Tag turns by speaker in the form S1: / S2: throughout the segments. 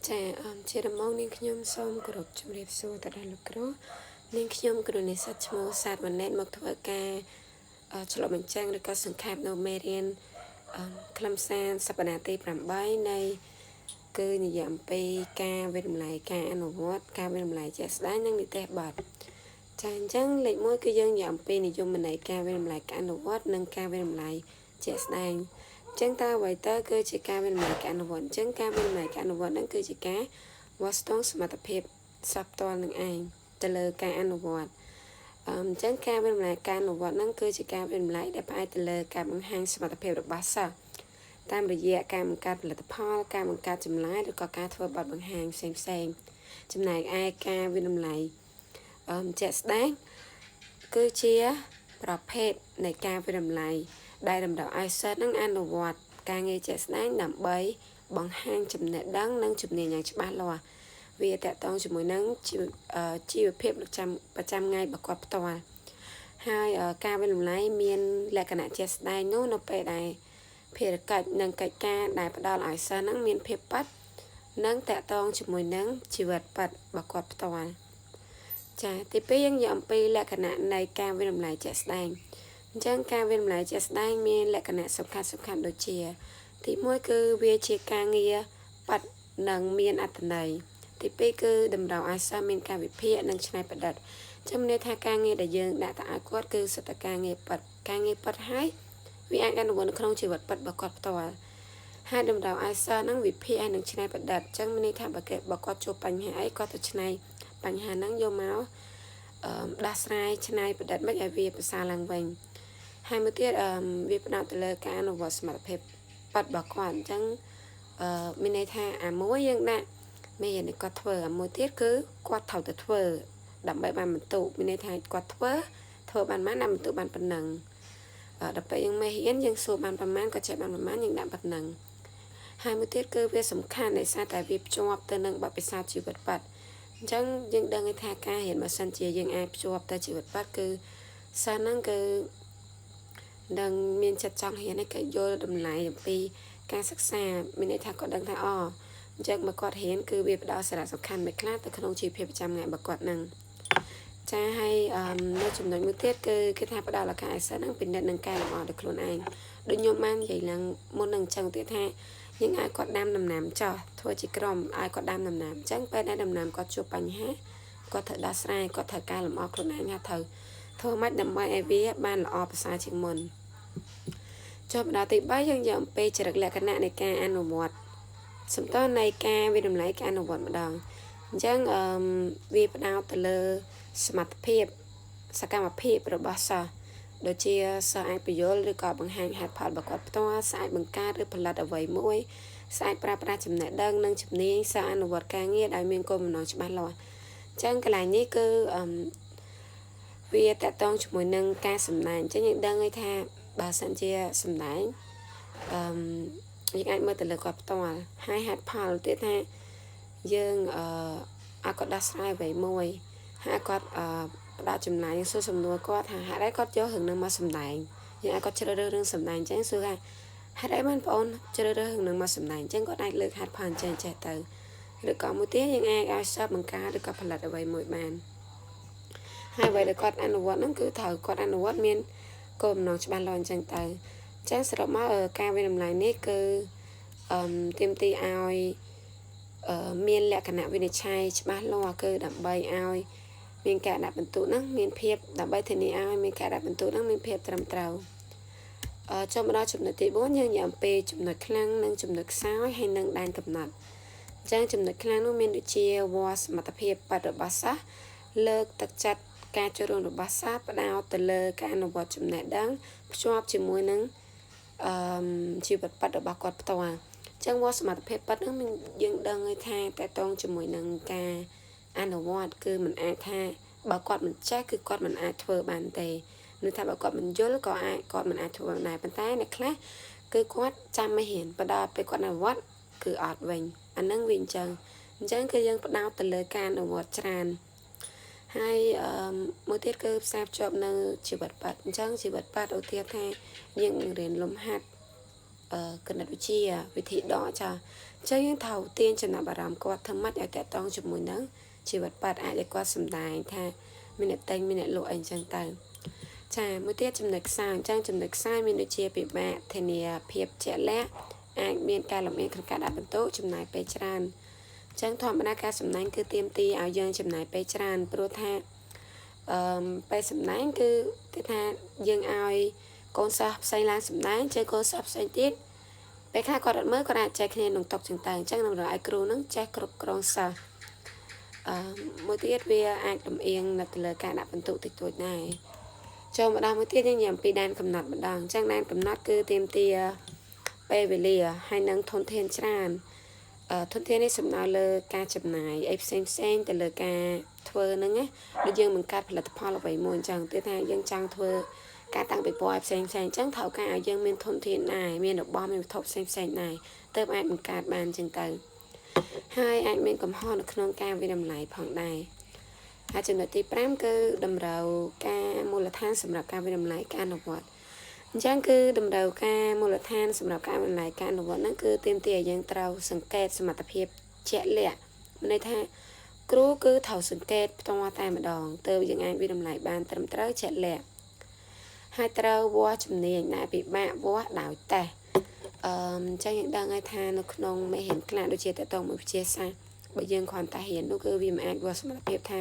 S1: ចាអមជាដំបូងនាងខ្ញុំសូមគោរពជម្រាបសួរទៅដល់លោកគ្រូនាងខ្ញុំគ្រូនិស្សិតឈ្មោះសាទវណ្ណេតមកធ្វើការឆ្លុះបញ្ចាំងឬក៏សង្ខេបនៅមេរៀនខ្លឹមសារសប្តាហ៍ទី8នៃគឺនិយាយអំពីការវិតម្លៃការអនុវត្តការវិតម្លៃជាក់ស្ដែងនិងនិទេសបទចាអញ្ចឹងលេខ1គឺយើងនិយាយអំពីនិយមន័យការវិតម្លៃការអនុវត្តនិងការវិតម្លៃជាក់ស្ដែងចឹងតើអ្វីទៅគឺជាការវិតម្លៃការអនុវត្តអញ្ចឹងការវិតម្លៃការអនុវត្តហ្នឹងគឺជាការវាស់ស្ទង់សមត្ថភាពសពផ្ទាល់នឹងឯងទៅលើការអនុវត្តអញ្ចឹងការវិតម្លៃការអនុវត្តហ្នឹងគឺជាការវិតម្លៃដែលផ្អែកទៅលើការបង្ហាញសមត្ថភាពរបស់សិស្សតាមរយៈការបង្កើតផលិតផលការបង្កើតចម្លើយឬក៏ការធ្វើបទបង្ហាញផ្សេងផ្សេងចំណែកឯការវិតម្លៃអឺជាក់ស្ដែងគឺជាប្រភេទនៃការវិតម្លៃដែលតម្រូវឲ្យសិស្សនឹងអនុវត្តការងារជាក់ស្ដែងដើម្បីបង្ហាញចំណេះដឹងនិងជំនាញយ៉ាងច្បាស់លាស់វាតកតងជាមួយនឹងជីវភាពប្រចាំប្រចាំថ្ងៃរបស់គាត់ផ្ទាល់ហើយការវិតម្លៃមានលក្ខណៈជាក់ស្ដែងនោះនៅពេលដែលភារកិច្ចនិងកិច្ចការដែលផ្ដល់ឲ្យសិស្សនឹងមានភាពប៉ិតនិងតកតងជាមួយនឹងជីវិតប៉ិតរបស់គាត់ផ្ទាល់ចាទី2យើងនិយាយអំពីលក្ខណៈនៃការវិតម្លៃជាក់ស្ដែងអញ្ចឹងការវិតម្លៃជាក់ស្ដែងមានលក្ខណៈសំខាន់សំខាន់ដូចជា ទី1គឺវាជាការងារប៉ិតនិងមានអត្ថន័យទី2គឺតម្រូវឲ្យសិស្សមានការវិភាគនិងច្នៃប្រឌិតចាំន័យថាការងារដែលយើងដាក់ទៅឲ្យគាត់គឺសិតតែការងារប៉ិតការងារប៉ិតហើយវាអាចអនុវត្តនៅក្នុងជីវិតពិតរបស់គាត់ផ្ទាល់ហើយតម្រូវឲ្យសិស្សហ្នឹងវិភាគហើយនឹងច្នៃប្រឌិតអញ្ចឹងមានន័យថាបើគេបើគាត់ជួបបញ្ហាអីគាត់ទៅច្នៃបញ្ហាហ្នឹងយកមកអឺដោះស្រាយច្នៃប្រឌិតមិនឲ្យវាប្រសើរឡើងវិញហើយមួយទៀតអឺវាផ្ដោតទៅលើការអនុវត្តសមត្ថភាពប៉ិតរបស់គាត់អញ្ចឹងអឺមានន័យថាអាមួយយើងដាក់មេរៀននេះគាត់ធ្វើអាមួយទៀតគឺគាត់ត្រូវតែធ្វើដើម្បីបានបន្ទុកមានន័យថាគាត់ធ្វើធ្វើបានប៉ុន្មានដាក់បន្ទុកបានប៉ុណ្ណឹងដល់ពេលយើងមេរៀនយើងសួរបានប្រមាណក៏ចេះបានប្រមាណយើងដាក់ប៉ុណ្ណឹងហើយមួយទៀតគឺវាសំខាន់ដោយសារតែវាភ្ជាប់ទៅនឹងបទពិសោធន៍ជីវិតប៉ាត់អញ្ចឹងយើងដឹងថាការរៀនបើសិនជាយើងអាចភ្ជាប់ទៅជីវិតប៉ាត់គឺសិស្សហ្នឹងគឺនឹងមានចិត្តចង់រៀនហើយក៏យល់តម្លៃអំពីការសិក្សាមានន័យថាគាត់ដឹងថាអូអញ្ចឹងបើគាត់រៀនគឺវាផ្ដល់សារៈសំខាន់មួយខ្លះទៅក្នុងជីវភាពប្រចាំថ្ងៃរបស់គាត់នឹងចាហើយនៅចំណុចមួយទៀតគឺគេថាផ្ដល់ឱកាសឲ្យសិស្សហ្នឹងពិនិត្យនឹងកែលម្អដោយខ្លួនឯងដូចខ្ញុំបាននិយាយឡើងមុននឹងអញ្ចឹងទៀតថាយើងឲ្យគាត់ដាំដំណាំចោះធ្វើជាក្រុមឲ្យគាត់ដាំដំណាំអញ្ចឹងពេលដែលដំណាំគាត់ជួបបញ្ហាគាត់ត្រូវដោះស្រាយគាត់ត្រូវកែលម្អខ្លួនឯងថាត្រូវធ្វើម៉េចដើម្បីឲ្យវាបានល្អប្រសើរជាងមុនចុះបណ្ដាទី3យើងយកអំពីចរិតលក្ខណៈនៃការអនុវត្តសំដៅនៃការវិតម្លៃការអនុវត្តម្ដងអញ្ចឹងអឺវាផ្ដោតទៅលើសមត្ថភាពសកម្មភាពរបស់សិស្សដូចជាសិស្សអាចបញ្យល់ឬក៏បង្ហាញហេតុផលរបស់គាត់ផ្ទាល់សិស្សអាចបង្កើតឬផលិតអ្វីមួយសិស្សអាចប្រើប្រាស់ចំណេះដឹងនិងជំនាញសិស្សអនុវត្តការងារដោយមានគោលបំណងច្បាស់លាស់អញ្ចឹងកន្លែងនេះគឺអឺវាតកតងជាមួយនឹងការសម្ដែងអញ្ចឹងយើងដឹងហើយថាបើសិនជាសម្ដែងអឺយើងអាចមើលទៅលើគាត់ផ្ទាល់ហើយហេតុផលទៀតថាយើងអឺឲ្យគាត់ដោះស្រាយអ្វីមួយហើយគាត់អឺផ្ដល់ចម្លើយយើងសួរសំណួរគាត់ថាហេតុអីគាត់យករឿងនឹងមកសម្ដែងយើងឲ្យគាត់ជ្រើសរើសរឿងសម្ដែងអញ្ចឹងសួរថាហេតុអីបានបងអូនជ្រើសរើសរឿងនឹងមកសម្ដែងអញ្ចឹងគាត់អាចលើកហេតុផលអញ្ចឹងចេះទៅឬក៏មួយទៀតយើងអាចឲ្យសិស្សបង្កើតឬក៏ផលិតអ្វីមួយបានហើយអ្វីដែលគាត់អនុវត្តហ្នឹងគឺត្រូវគាត់អនុវត្តមានគោលបំណងច្បាស់លាស់អញ្ចឹងទៅអញ្ចឹងសរុបមកការវិតម្លៃនេះគឺអឺទាមទារឲ្យមានលក្ខណៈវិនិច្ឆ័យច្បាស់លាស់គឺដើម្បីឲ្យមានការដាក់បន្ទុកហ្នឹងមានភាពដើម្បីធានាឲ្យមានការដាក់បន្ទុកហ្នឹងមានភាពត្រឹមត្រូវអឺចូលមកដល់ចំណុចទី4យើងនិយាយអំពីចំណុចខ្លាំងនិងចំណុចខ្សោយហើយនិងដែនកំណត់អញ្ចឹងចំណុចខ្លាំងនោះមានដូចជាវល្លិសមត្ថភាពបាត់របស់សិស្សលើកទឹកចិត្តការចូលរួមរបស់សិស្សផ្ដោតទៅលើការអនុវត្តចំណេះដឹងភ្ជាប់ជាមួយនឹងអឺជីវិតពិតរបស់គាត់ផ្ទាល់អញ្ចឹងវត្តសមត្ថភាពពិតហ្នឹងយើងដឹងហើយថាតកតងជាមួយនឹងការអនុវត្តគឺมันអាចថាបើគាត់មិនចេះគឺគាត់មិនអាចធ្វើបានទេឬថាបើគាត់មិនយល់ក៏អាចគាត់មិនអាចធ្វើបានដែរប៉ុន្តែអ្នកខ្លះគឺគាត់ចាំមិនហ៊ានបដល់ពេលគាត់អនុវត្តគឺអត់វិញអាហ្នឹងវាអញ្ចឹងអញ្ចឹងគឺយើងផ្ដោតទៅលើការអនុវត្តច្រើនហើយអឺមួយទៀតគឺផ្សារភ្ជាប់នៅជីវិតប៉ាត់អញ្ចឹងជីវិតប៉ាត់ឧទាហរណ៍ថាយើងរៀនលំហាត់ គណិតវិទ្យាវិធីដកចាអញ្ចឹងយើងត្រូវទាញចំណាប់អារម្មណ៍គាត់ធ្វើម៉េចឲ្យតាក់ទងជាមួយនឹងជីវិតប៉ាត់អាចឲ្យគាត់សម្ដែងថាមានអ្នកទិញមានអ្នកលក់អីអញ្ចឹងទៅចាមួយទៀតចំណុចខ្សោយអញ្ចឹងចំណុចខ្សោយមានដូចជាពិបាកធានាភាពជាក់លាក់អាចមានការលំអៀងក្នុងការដាក់បន្ទុកចំណាយពេលច្រើនអញ្ចឹងធម្មតាការសម្ដែងគឺទាមទារឲ្យយើងចំណាយពេលច្រើនព្រោះថាអឺពេលសម្ដែងគឺគេថាយើងឲ្យកូនសិស្សផ្សេងឡើងសម្ដែងជើកូនសិស្សផ្សេងទៀតពេលខ្លះគាត់អត់មើលគាត់អាចចែកគ្នាក្នុងតុចឹងទៅអញ្ចឹងតម្រូវឲ្យគ្រូនឹងចេះគ្រប់គ្រងសិស្សអឺមួយទៀតវាអាចលំអៀងនៅទៅលើការដាក់បន្ទុកតិចតួចដែរចូលមកដល់មួយទៀតយើងនិយាយអំពីដែនកំណត់ម្ដងអញ្ចឹងដែនកំណត់គឺទាមទារពេលវេលាហើយនឹងធនធានច្រើនធនធាននេះសំដៅលើការចំណាយអីផ្សេងផ្សេងទៅលើការធ្វើហ្នឹងណាដូចយើងបង្កើតផលិតផលអ្វីមួយអញ្ចឹងគឺថាយើងចង់ធ្វើការតាំងពិព័រណ៍ផ្សេងផ្សេងអញ្ចឹងត្រូវការឲ្យយើងមានធនធានដែរមានរបស់មានវត្ថុផ្សេងផ្សេងដែរទើបអាចបង្កើតបានអញ្ចឹងទៅហើយអាចមានកំហុសនៅក្នុងការវាយតម្លៃផងដែរហើយចំណុចទី5គឺតម្រូវការមូលដ្ឋានសម្រាប់ការវាយតម្លៃការអនុវត្តអញ្ចឹងគឺតម្រូវការមូលដ្ឋានសម្រាប់ការតម្លៃការអនុវត្តហ្នឹងគឺទាមទារឲ្យយើងត្រូវសង្កេតសមត្ថភាពជាក់លាក់មានន័យថាគ្រូគឺត្រូវសង្កេតផ្ទាល់តែម្ដងទើបយើងអាចវាយតម្លៃបានត្រឹមត្រូវជាក់លាក់ហើយត្រូវវាស់ជំនាញដែលពិបាកវាស់ដោយតេស្តអឺអញ្ចឹងយើងដឹងហើយថានៅក្នុងមេរៀនខ្លះដូចជាតកតងមួយវិទ្យាសាស្ត្របើយើងគ្រាន់តែរៀននោះគឺវាមិនអាចវាស់សមត្ថភាពថា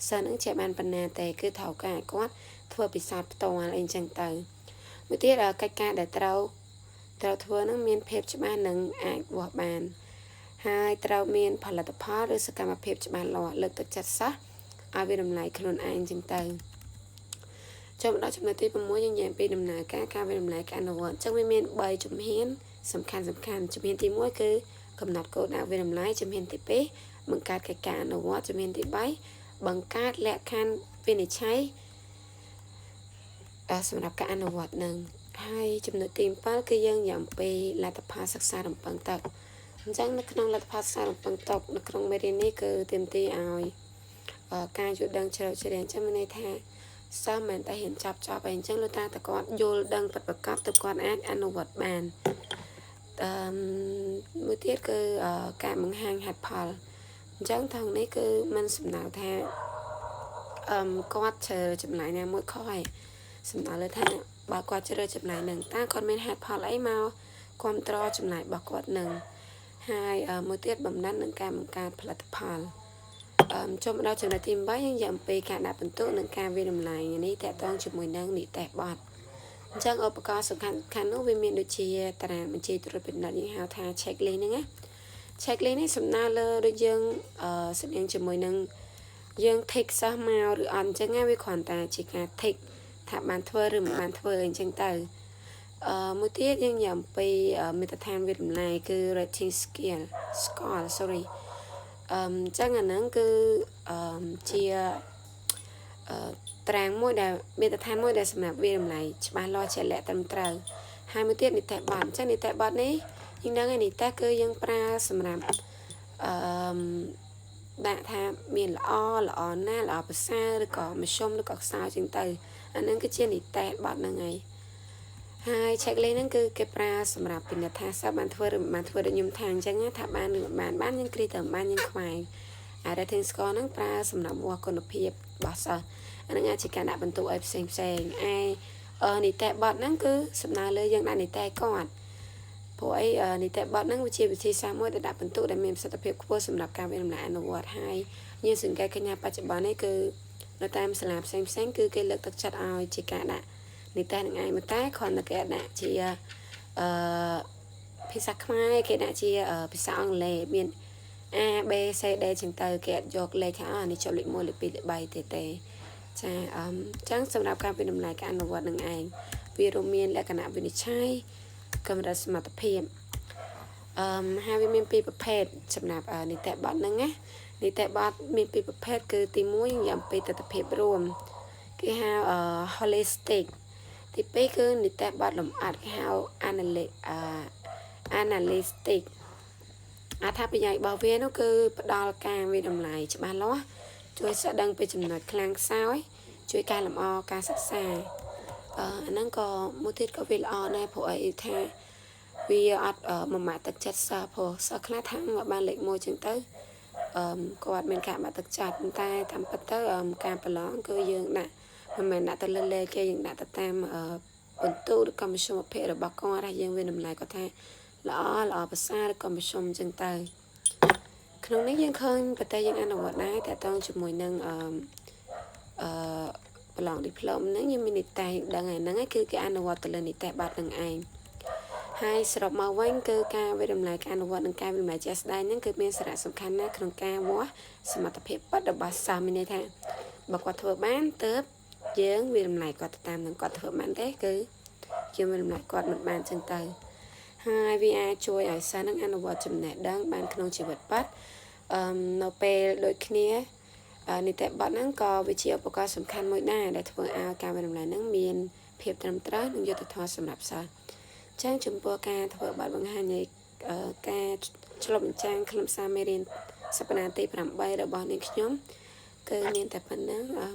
S1: សិស្សនឹងចេះបានប៉ុណ្ណាទេគឺត្រូវការឲ្យគាត់ធ្វើពិសោធន៍ផ្ទាល់អីចឹងទៅមួយទៀតកិច្ចការដែលត្រូវត្រូវធ្វើនឹងមានភាពច្បាស់និងអាចវាស់បានហើយត្រូវមានផលិតផលឬសកម្មភាពច្បាស់លាស់លើកទឹកចិត្តសិស្សឲ្យវាតម្លៃខ្លួនឯងចឹងទៅចូលមកដល់ចំណុចទី6យើងនិយាយអំពីដំណើរការការវាយតម្លៃការអនុវត្តអញ្ចឹងវាមាន3ជំហានសំខាន់សំខាន់ជំហានទី1គឺកំណត់គោលដៅវាយតម្លៃជំហានទី2បង្កើតកិច្ចការអនុវត្តជំហានទី3បង្កើតលក្ខខណ្ឌវិនិច្ឆ័យសម្រាប់ការអនុវត្តនឹងហើយចំណុចទី7គឺយើងនិយាយអំពីលទ្ធផលសិក្សារំពឹងទុកអញ្ចឹងនៅក្នុងលទ្ធផលសិក្សារំពឹងទុកនៅក្នុងមេរៀននេះគឺទាមទារឲ្យការយល់ដឹងជ្រៅជ្រះអញ្ចឹងមានន័យថាសិស្សមិនតែហ៊ានចាប់ចប់អីអញ្ចឹងលុះត្រាតែគាត់យល់ដឹងពិតប្រាកដទើបគាត់អាចអនុវត្តបានអឺមួយទៀតគឺការបង្ហាញហេតុផលអញ្ចឹងថងនេះគឺមិនសំដៅថាអឺគាត់ជ្រើចម្លើយណាមួយខុសហើយសំដៅលើថាបើគាត់ជ្រើចម្លើយនឹងតើគាត់មានហេតុផលអីមកគ្រប់គ្រងចម្លើយរបស់គាត់នឹងហើយមួយទៀតបំណិននឹងការបង្កើតផលិតផលអឺចូលមកដល់ចំណុចទី8យើងនិយាយអំពីការដាក់ពិន្ទុនិងការវាយតម្លៃនេះតាក់ទងជាមួយនឹងនិទេសបទអញ្ចឹងឧបករណ៍សំខាន់សំខាន់នោះវាមានដូចជាតារាងបញ្ជីត្រួតពិនិត្យយើងហៅថា checklist ហ្នឹងណា checklist នេះសំដៅលើដូចយើងអឺស្តៀងជាមួយនឹងយើង tick សិស្សមកឬអត់អញ្ចឹងណាវាគ្រាន់តែជាការ tick ថាបានធ្វើឬមិនបានធ្វើអញ្ចឹងទៅអឺមួយទៀតយើងនិយាយអំពីមាត្រដ្ឋានវាយតម្លៃគឺ rating scale score sorry អឺអញ្ចឹងអាហ្នឹងគឺអឺជាអឺត្រាងមួយដែលមាត្រដ្ឋានមួយដែលសម្រាប់វាយតម្លៃច្បាស់លាស់ជាក់លាក់ត្រឹមត្រូវហើយមួយទៀតនិទេសបទអញ្ចឹងនិទេសបទនេះយើងដឹងហើយនិទេសគឺយើងប្រើសម្រាប់អឺដាក់ថាមានល្អល្អណាស់ល្អប្រសើរឬក៏មធ្យមឬក៏ខ្សោយជាងទៅអាហ្នឹងគឺជានិទេសបទហ្នឹងហើយហើយ checklist ហ្នឹងគឺគេប្រើសម្រាប់ពិនិត្យថាសិស្សបានធ្វើឬមិនបានធ្វើដូចខ្ញុំថាអញ្ចឹងថាបានឬមិនបានបានយើងគ្រីតែមិនបានយើងខ្វែងអា rating score ហ្នឹងប្រើសម្រាប់វាស់គុណភាពរបស់សិស្សអាហ្នឹងអាចជាការដាក់បន្ទុកឲ្យផ្សេងផ្សេងឯនីតិបទហ្នឹងគឺសំដៅលើយើងដាក់នីតិគាត់ព្រោះអីនីតិបទហ្នឹងវាជាវិធីសាស្ត្រមួយដែលដាក់បន្ទុកដែលមានប្រសិទ្ធភាពខ្ពស់សម្រាប់ការវាយតម្លៃអនុវត្តហើយយើងសង្កេតឃើញថាបច្ចុប្បន្ននេះគឺនៅតាមសាលាផ្សេងផ្សេងគឺគេលើកទឹកចិត្តឲ្យជាការដាក់និទេសនឹងឯងតែគ្រាន់តែគេដាក់ជាអឺភាសាខ្មែរគេដាក់ជាភាសាអង់គ្លេសមាន A B C D ចឹងទៅគេអត់យកលេខថាអានេះជាប់លេខ1លេខ2លេខ3ទេទេចាអឺចឹងសម្រាប់ការវាយតម្លៃការអនុវត្តនឹងឯងវារួមមានលក្ខណៈវិនិច្ឆ័យកម្រិតសមត្ថភាពអឺហើយវាមានពីរប្រភេទសម្រាប់នីតិបទហ្នឹងណានីតិបទមានពីរប្រភេទគឺទី1យើងនិយាយអំពីទស្សនវិជ្ជារួមគេហៅ holistic ទី2គឺនីតិបទលម្អិតគេហៅ analytic អត្ថប្រយោជន៍របស់វានោះគឺផ្ដល់ការវាយតម្លៃច្បាស់លាស់ជួយសិស្សដឹងពីចំណុចខ្លាំងខ្សោយជួយកែលម្អការសិក្សាអឺអាហ្នឹងក៏មួយទៀតក៏វាល្អដែរព្រោះអីថា វាអត់មួយម៉ាក់ទឹកចិត្តសិស្ស ព្រោះសិស្សខ្លះថាបានលេខ1ចឹងទៅ អឺគាត់មានការបាក់ទឹកចិត្ត ប៉ុន្តែតាមពិតទៅការប្រឡងគឺយើងដាក់មិនមែនដាក់ទៅលើលេខគេ យើងដាក់ទៅតាមបន្ទុកឬក៏មធ្យមភាពរបស់គាត់ ហើយយើងវាតម្លៃគាត់ថាល្អល្អប្រសើរឬក៏មធ្យមចឹងទៅ។ ក្នុងនេះយើងឃើញប្រទេសយើងអនុវត្តដែរ តកតងជាមួយនឹងអឺអឺប្រឡងឌីប្លូមហ្នឹង យើងមាននិទេសដឹងហើយហ្នឹង គឺគេអនុវត្តទៅលើនិទេសបាត់នឹងឯង។ ហើយសរុបមកវិញ គឺការវិតម្លៃការអនុវត្តនិងការវិតម្លៃជាក់ស្ដែងហ្នឹង គឺមានសារៈសំខាន់ណាស់ក្នុងការវាស់សមត្ថភាពពិតរបស់សិស្ស មានន័យថាបើគាត់ធ្វើបានទើបយើងវាតម្លៃគាត់ទៅតាមនឹង គាត់ធ្វើបានទេគឺយើងវាតម្លៃគាត់មិនបានចឹងទៅ ហើយវាអាចជួយឲ្យសិស្សនឹងអនុវត្តចំណេះដឹងបានក្នុងជីវិតពិត។ អឺនៅពេលដូចគ្នា នីតិបទហ្នឹងក៏វាជាឧបករណ៍សំខាន់មួយដែរ ដែលធ្វើឲ្យការវិតម្លៃហ្នឹងមានភាពត្រឹមត្រូវនិងយុត្តិធម៌សម្រាប់សិស្ស។ ចឹងចំពោះការធ្វើបទបង្ហាញនៃការឆ្លុះបញ្ចាំងខ្លឹមសារមេរៀនសប្តាហ៍ទី8របស់នាងខ្ញុំគឺមានតែប៉ុណ្្នឹង។ អឺ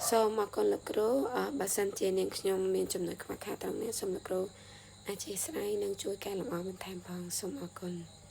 S1: សូមអរគុណលោកគ្រូ បើសិនជានាងខ្ញុំមានចំណុចខ្វះខាតត្រង់នេះ សូមលោកគ្រូអធិស្ឋាននិងជួយកែលម្អបន្ថែមផង សូមអរគុណ។